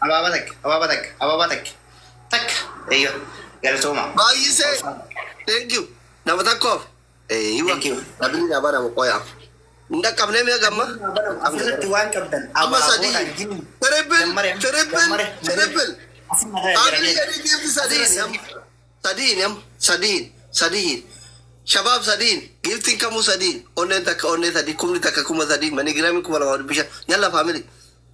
Abaabaa takka, abaabaa takka, abaabaa takka. Takka. Eeyyoo. Galatooma. Baay'isee. Thank you. Nama tokkoof. Eeyyiwa. Thank you. Dhabni nama nama qoyaaf. Hin dhaqqabnee mi'a gamma. Asirratti waan qabdan Amma sadii. abaaboodhaan jini. Triple. Jammare, Triple. jammare. Triple. Asirra Family sadii gift sadiin amma. Sadiin amma. Sadiin. Sadiin. Shabaab sadiin. Giftiin kamuu sadiin. Onneen takka onnee sadii. Kumni takka 3000. MoneyGramii 2500. Yalla family.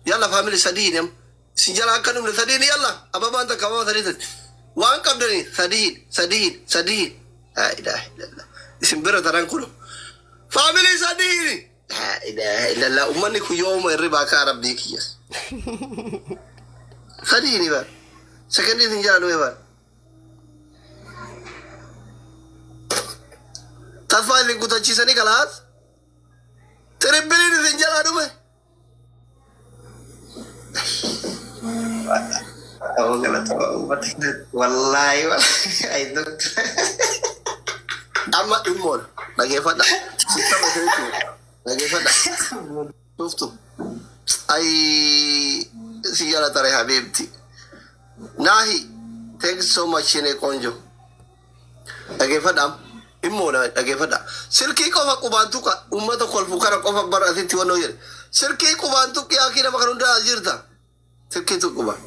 Yalla family sadiin amma. Isin jala akka dhumne sadiin yalla. Ababaan takka ababaa sadii sadi. Waan qabdanii sadiin sadiin sadiin. Laa ilaaha illallah. Isin bira taran kunu. Family sadiin. Laa ilaaha illallah. Uummanni kun yooma hirribaa kaa rabbii kiyyas. Sadiini bar. Sekendii isin jala dhume bar. Tasfaa isin kutachiisanii kalaas. Tripleiin isin jalaa dhume. Ta'uu galatooma uummata. Wallaahi wallaahi. Doctor. Amma dhimmoon dhageeffadha. Sistama isinitti dhageeffadha. Tuftu. Ay si jala tare habiibti. Naahi thanks so much shine ቆንጆ. Dhageeffadha. Dhimmoodha dhageeffadha. Silkii qofa qubaan tuqa uummata kolfu kana qofa bara asitti wannoo jedhe. Silkii qubaan tuqi akii nama kan hundaa as jirta. Silkii tuq qubaan.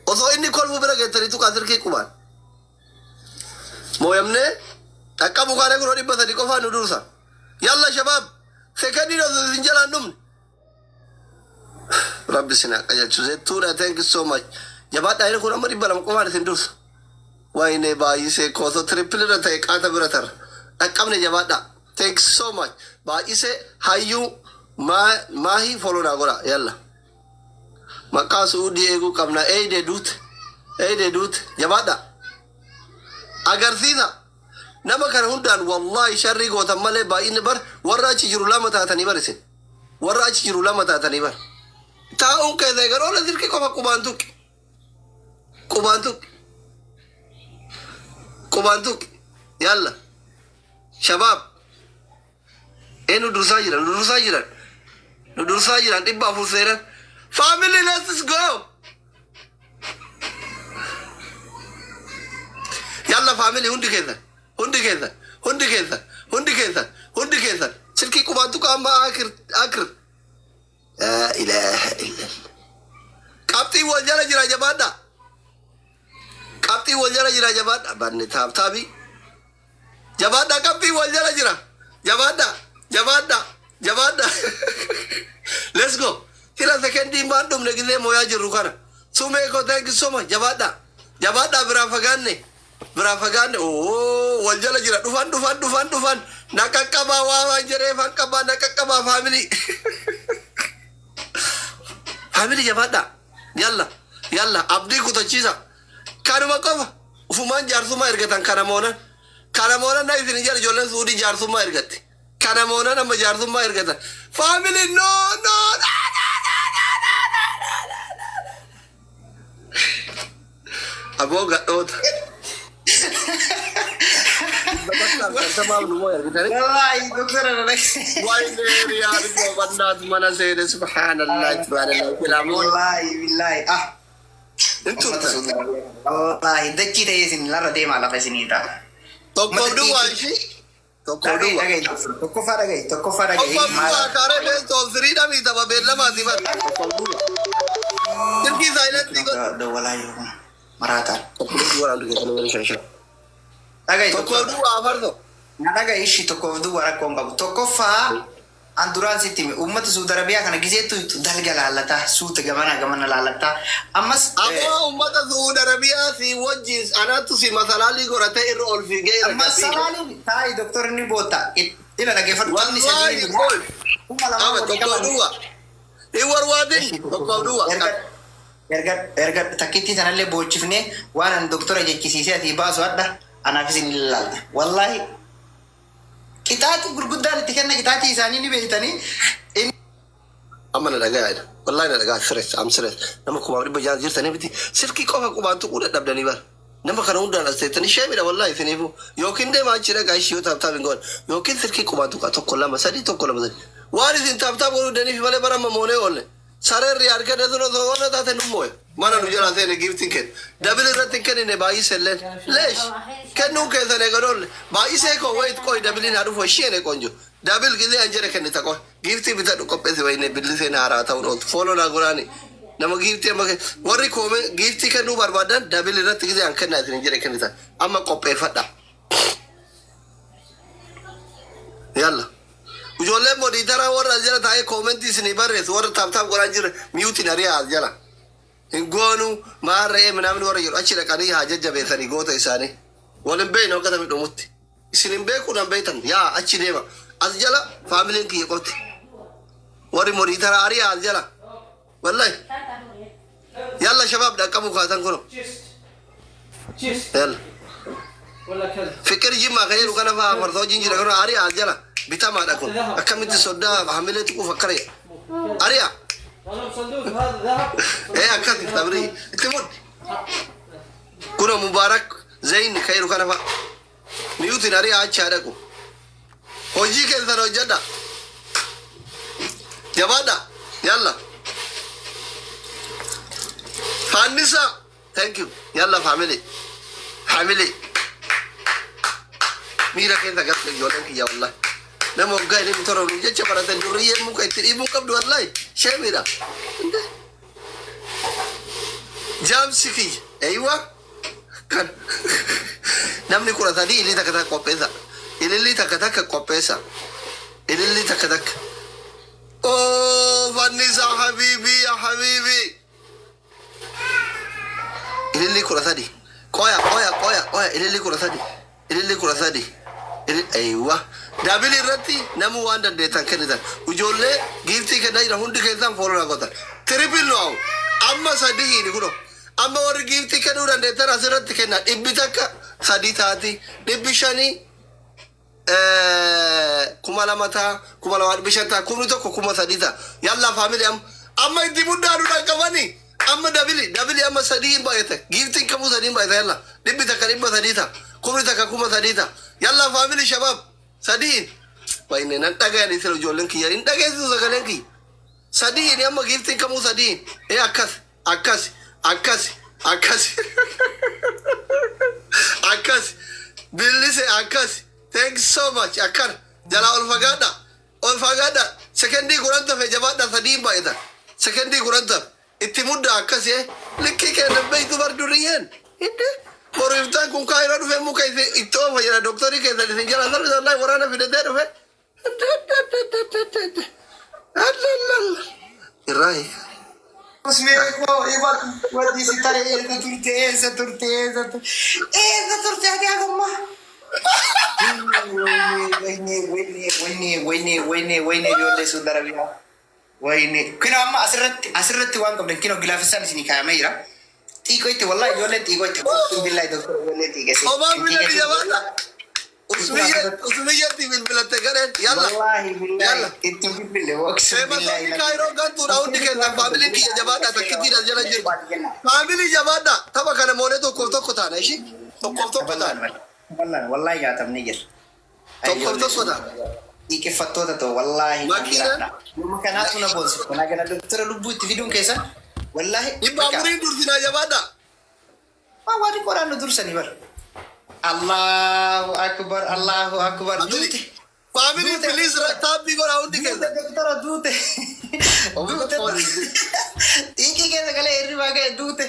Osoo inni kolfu bira geettanii tuqaa silkii qubaan. Mooyamnee dhaqqabu kaanee kunoo 300 qofaan nu dursa. Yalla shabaab sekendiin osoo isin jalaan dhumne. Rabbi isin haa qajeelchu. Zettuudha, thank you so much. Jabaadhaa, inni kun amma 200 qofaan isin dursa. Wayne baay'isee koosoo triple irra ta'e qaata bira tarra. Dhaqqabne, jabaadhaa. Thank you so much. Baay'isee hayyuu maahii follow naa godha yalla. Maqaa Su'uudii eeguu qabna. Eeyidee duute. Eeyidee duute. Jabaadhaa. Agarsiisa. Nama kana hundaan wallahi sharrii gootan malee baay'inni bar warra achi jiru lama taatanii bar isin. Warra achi jiru lama taatanii bar. Taa'uun keessa eegan oola silkii qofa qubaan tuqi. Qubaan tuqi. Qubaan tuqi. Yalla. Shabaab. Ee, nu dursaa jiran, nu dursaa jiran. Nu dursaa jiran, 400 seenan. Family, let's go. Yalla family, hundi keessan. Hundi keessan. Hundi keessan. Hundi keessan. Hundi keessan. Silkii qubaan tuqa amma akir akir. Laa ilaaha illallah. Qabxiin wal jala jira, jabaadha. Qabxiin wal jala jira, jabaadha. Banne tap tabii. Jabaadha, qabxiin wal jala jira. Jabaadha. Jabaadha. Jabaadha. Let's go. Sila sekendiin maan dhumne gisee mooyaa jirru kana. Sumee koo, thank you so much. Jabaadha. Jabaadha, biraa fagaanne. Biraa fagaanne. Oo, wal jala jira. Dhufan dhufan dhufan dhufan. Na qaqqabaa waa waan jedhee fan qabaa na qaqqabaa family. Family, jabaadha. Yalla. Yalla abdii kutachiisa. Kanuma qofa. Ufumaan jaarsummaa ergatan kana moonan. Kana moonan na isin jedha, ijoolleen Suudii jaarsummaa ergatti. Kana moonan amma jaarsummaa ergatan. Family, no no no no no no no no no no. Aboo gadhoota. 150f nu moo ergitanii? Wallaahi doktora na Wayne riyaal gobannaat mana seene, subhaanallah subhaanallah filaamoon. Wallaahi billaahi ah. Hin turtan. Wallaahi dachii ta'ee isin larra deemaa lafa isinii ta'a. Tokkoof duwwaa ishii. Tokkoof duwwaa. Dhagahi, tokkoffaa dhagahi, tokkoffaa dhagahi. Tokkoof duwwaa kaaree best of three dha miti tapha beellamaati bar. Tokkoof duwwaa. Silkii silentii godhu. Dawwalaa jiru kun maraataan. Tokkoof duwwaa naantu keessan wani shan shan. Dhagahi. Tokkoof duwwaa afarto. Na dhagahi ishii, tokkoof duwwaa rakkoo hin qabu. Tokkoffaa an duraan sitti hime, uummata Suudi Arabiyaa kana gizeettu dalga laallataa, suuta gamana gamana laallataa. Ammas Aboo uummata Suudi Arabiyaa si wajjin anattu si masalaalii godhatee irra ol fiigee irra Ammas gafiige. salaaliin taa'i doktor inni bootta ila dhageeffadhu taphni Wallaahi sadii qoy. 2000 Ama walii tokkoof qaban. duwwaa. Hin warwaatin tokkoof duwwaa. Erga erga takkittii sanallee boochifnee waan an doktora jechisiisee asii baasu hadha anaafis hin ilaalta. Wallaahi qixaaxii gurguddaan itti kenna, qixaaxii isaanii ni beektanii. Amma na dhagaa jedha. Wallaahi na dhagaa, sires am sires. Nama 600,000 jirtanii miti. Silkii qofa qubaan tuquu dadhabdanii bar. Nama kana hundaan as teettanii sheemidha wallaahi isiniifuu. Yookiin deemaa achi dhagaa ishii yoo tap tap hin goone. Yookiin silkii qubaan tuqaa tokko lama sadii tokko lama sadii. Waan isin tap tap godhuu daniif malee bara amma moonee oolle. Sareen Riyaad kenne sun osoo warra taate nu mooye. Mana nu jala seene giiftiin kenne. Double irratti hin kennine baay'isee illeen. Leesh kennuun keessan eegaloolle. Baay'isee koo wayit qoy doubleiin haa dhufu isheen ቆንጆ. Double gisee an jedhe kennita qoy. Giiftii bitadhu qopheessi wayine billiseen haaraa ta'uun ooltu. Follow naa goraani. Nama giiftii amma warri koome giiftii kennuu barbaadan double irratti gisee an kennaa isin jedhe kennitan. Amma qopheeffadha. Yalla. Ijoolleen moderator warra as jala taa'ee commentii isinii barreessu warra tap tap godhaa jira muteiin ari'aa as jala. Hin goonu maarree namni warra jedhu achi dhaqanii haa jajjabeessanii goota isaanii. Wal hin beeknu akka tamii dhumutti. Isin hin beekuu nan beektan yaa achi deema. As jala familyn kiyya qofti. Warri moderator ari'aa as jala. Wallahi. Yalla shabaab dhaqqabu kaatan kuno. Yalla. Fikir jimmaa kan jedhu kana fa'aa farsa wajjin jira kun ari'aa as jala. Bitamaadha kun. Akkamitti soddaa hamilee tuquuf akkana jedha. Ari'aa. Ee akkasi sabrii itti muddi. Kuna Mubaarak Zayn kan jedhu kana fa'a. Muteiin ari'aa achi haa dhaqu. Hojii keessan hojjedha. Jabaadha. Yalla. Faannisa. Thank you. Yalla family. Family. Miira keessa galte ijoolleen kiyya wallahi. Nama waggaa inni tola jecha baratan durriyyeen muka itti dhiibuu qabdu wallahi. Sheemidha. Jaamsi kiyya. Eeywa. Kan namni 13 ililii takka takka qopheessa. Ililii takka takka qopheessa. Ililii takka takka. Oh, Fannisa habibi ya habibi. Ililii 13. Qoya qoya qoya qoya ililii 13. Ililii 13. Eeywa. Double irratti namu waan dandeettan kennitan. Ijoollee giiftii kennaa jira hundi keessan follow naa gootan. Triple nu hawu. Amma sadii hiini kuno. Amma warri giiftii kennuu dandeettan asirratti kenna. 100 sadii taati. 500 2,000 ta'a. 2,500 ta'a. 1,000 3,000 ta'a. Yalla family amma. Amma itti muddaa nu dhaqqabanii. Amma double double amma sadii hin baay'ate. Giiftiin kamuu sadii hin baay'ate yalla. 100 300 ta'a. 1,000 3,000 ta'a. Yalla family shabaab. Sadiin. Wayne nan dhagayan isin ijoolleen kiyya hin dhageessisu sagaleen kiyya. Sadiin amma giiftiin kamuu sadiin. Ee akkas akkas akkas akkas akkas billise akkas thanks so much akkana jalaa ol fagaadha ol fagaadha sekendii 10 tafe jabaadha sadiin baay'ata sekendii 10 tafe itti mudda akkas ee likkii kenna beeytu bar duriyyeen hinde boru iftaan kun kaayiroo dhufe muka itti oofa jedha doktorii keessan isin jala sarbi wallahi waraana fidatee dhufe irraa hiika. Usmeekoo wanti si tare eessa turte eessa turte eessa turte eessa turte ati hagammaa. Wayne wayne wayne wayne wayne wayne ijoollee Suudi Arabiyaa. Wayne kino amma asirratti waan qabdan kino gilaafissaan isinii kaayamee jira. Xiiqoo itti wallahi ijoolleen xiiqoo itti billahi doktora ijoollee xiiqese. Omaan bila biyya baata. Usmiyyatti bilbilatte gareen yalla. Wallahi billahi Yalla. itti bilbille waqsu Feematoonni billahi. Kaayiroo gantuudha hundi keessan familyn kiyya jabaadha takkittiin as jala jirtu. Family jabaadha tapha kana moonee tokkoof tokko taana ishii tokkoof tokko taana. Wallaan wallahi nyaatamni jira. Tokkoof tokko taana. Xiiqeffattoota ta'u wallahi. Makiinaan- Yooma kanaatu na boonsifu. Kanaa gana doktora lubbuu itti fiduun keessan wallahi. 400n dursinaa jabaadha. Waan waan qoraan nu dursanii bara. Allahu akbar Allahu akbar. Duute. Family please taabbii godhaa hundi Duute keessan. doktora duute. Duute. Xiiqii keessa galee hirribaa ga'e duute.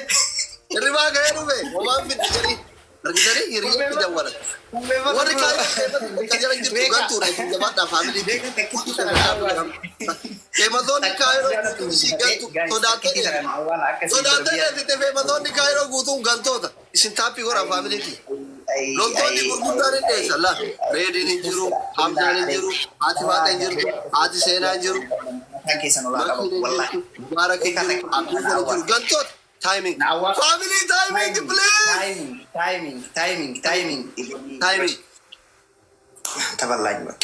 Hirribaa ga'ee dhufe homaan fiddi jedhii. Argitanii hiriyyatti dawwalan. Warri kaayiroo akka jala jirtu gantuudha isin jabaadha family. Feematoonni Kaayiroo guutuun isii gantu sodaattee sodaattee deebite feematoonni Kaayiroo guutuun gantoota isin taappii godhaa familyti. Loltoonni gurguddaan hin dheessan laa. Reediin hin jiru, Hamzaan hin jiru, haati Faaxa hin jirtu, haati Seenaa hin jiru, Makiin hin jirtu, Mubaarak hin jiru, Abduun hin jiru. Gantoota timing. Family timing please. Timing, timing, timing, timing. Timing. ተበላኝ በቃ።